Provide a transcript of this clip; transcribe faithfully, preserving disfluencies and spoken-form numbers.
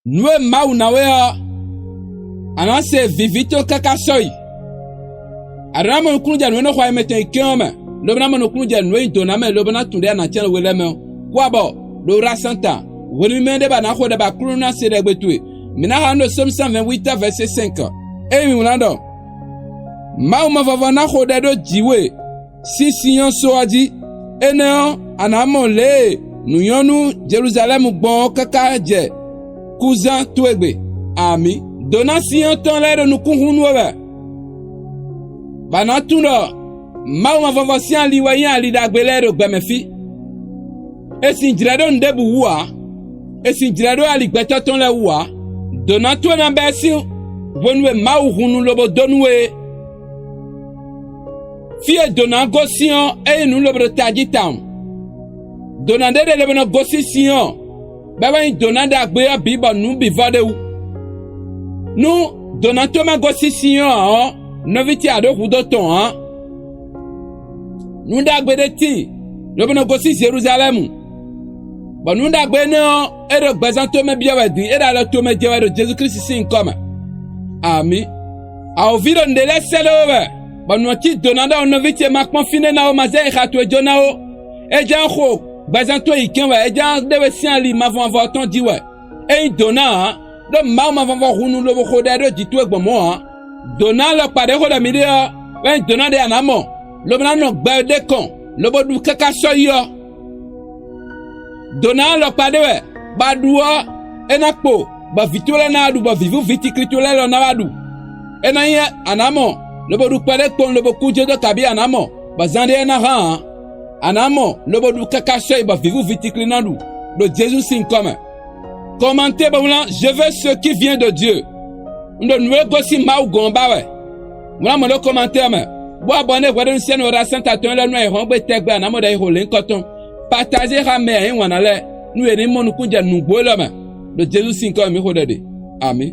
Nǔ e Mawu ná we ɔ́, a nǎ se vǐví tɔn káká sɔ́yi. A ɖǒ ná mɔ nukúnnú jɛ nǔ e nɔ xo ayi mɛtɔn yi kɛ́n ɔ́ mɛ, lobo ná mɔ nukúnnú jɛ nǔ e nyi dǒ ná mɛ lobo ná tunwun ɖě a nǎ cyán we lɛ́ɛ mɛ ɔ́, kú abɔ ɖo wlásán ta. Hwenu mímɛ́ ɖé ba nǎ xo ɖɛ bɔ Aklúnɔ ná se ɖɛgbe towe. Mǐ ná xa nú ɖo Sómu cent vingt-huit vɛ̌ sɛ́sɛ́nk. Ényí wlán ɖɔ: Mawu mavɔvɔ ná xo ɖɛ ɖó jǐ we sín sin ɔ́ só ɔ́ jí. Énɛ́ ɔ́, a nǎ mɔ lě e nǔ nyɔ́ nú Jeluzalɛ́mu gbɔn ɔ́ káká jɛ kúzán towe gbe. Amǐ. Dǒ ná sin ɔ́ tɔn lɛ́ɛ ɖo nukúnhún nú we wɛ, bɔ a nǎ tunwun ɖɔ Mawu mavɔvɔ sín ali wɛ nyí ali ɖagbe lɛ́ɛ ɖo gbɛmɛ fí. È sin jlɛ̌ ɖó nǔ ɖěbǔ wú ǎ; è sin jlɛ̌ ɖó ali gbɛtɔ́ tɔn lɛ́ɛ wú ǎ. Dǒ ná towe ná bɛ́ sín hwenu e Mawu hun nu lobo dó nú we é. Fí e dǒ ná gosín ɔ́, é nyí nǔ lobo ɖo tají tawun. Dǒ ná ɖé ɖé lobo nɔ gosín sin ɔ́, bɔ é wɛ nyí dǒ ná ɖagbe ɔ́ bǐ bɔ nǔ bǐ vɔ ɖ'é wú. Nú dǒ ná towe ma gosín sin ɔ́ ǎ ɔ́, nɔví ce a ɖǒ hudó tɔn ǎ. Nǔ ɖagbe ɖé tíin, lobo nɔ gosín Jeluzalɛ́mu, bɔ nǔ ɖagbe énɛ́ ɔ́, é ɖo gbɛzán tomɛ byɔ́ wɛ din, é ɖo alɔ tomɛ jɛ wɛ ɖo Jezu Klísu sín nyǐkɔ mɛ. Amǐ. Awǒvi ɖo nǔɖé lɛ́ɛ sɛ́ ɖó we wɛ, bɔ nǔ ɔ́ cí dǒ ná ɖɔ nɔví ce ma kpɔ́n fínɛ́ ná ó, ma zɛ yi xa towe jó ná ó. É jɛ́n xo gbɛzán towe yi kɛ́n wɛ, é jɛ́n ɖe we sín ali mavɔmavɔ ɔ́ tɔn jí wɛ. É nyí dǒ ná ǎ, ɖó Mawu mavɔvɔ hun nu lobo xo ɖɛ ɖó jǐ towe gbɔn mɔ̌ ǎ. Dǒ ná alɔkpa ɖě xo ɖɔ mǐ ɖe ɔ́, wɛ nyí dǒ ná ɖě a nǎ mɔ, lobo ná nɔ gbɛ ɖé kɔn, lobo ɖu káká sɔ́yi ɔ́. Dǒ ná alɔkpa ɖé wɛ, bɔ a ɖu ɔ́, é ná kpo, bɔ vǐ towe lɛ́ɛ ná wá ɖu, bɔ vǐvú vǐtikli towe lɛ́ɛ lɔ ná wá ɖu. É ná nyí a nǎ mɔ, lobo ɖu kpɛɖé kpowun lobo kú jó dó kabǐ a nǎ mɔ, bɔ zan ɖé ná hán ǎ. A nǎ mɔ, lobo ɖu káká sɔ́yi bɔ vǐvú vǐtikli ná ɖu, ɖo Jezu sín nyǐkɔ mɛ. Kɔmantée bó wlán: Je veux ce qui vient de Dieu. Un ɖo nǔ e gosín Mawu gɔ́n ɔ́ ba wɛ. Wlán mɔ̌ ɖó kɔmantée ɔ́ mɛ, bó abɔné hwɛɖónúsiɛ́n Oɖa Sɛ́nta tɔn lɛ́ɛ nú ayǐhɔ́ngbe tɛgbɛ a nǎ mɔ ɖɔ è xo lě nyǐkɔ tɔn. Patajé xá mɛ e ǎ nyí wǎn ná lɛ́ɛ, nú yě ní mɔ nukúnnú jɛ nǔgbó élɔ́ mɛ. Ɖo Jezu sín nyǐkɔ mɛ mǐ xo ɖɛ ɖe. Amǐ.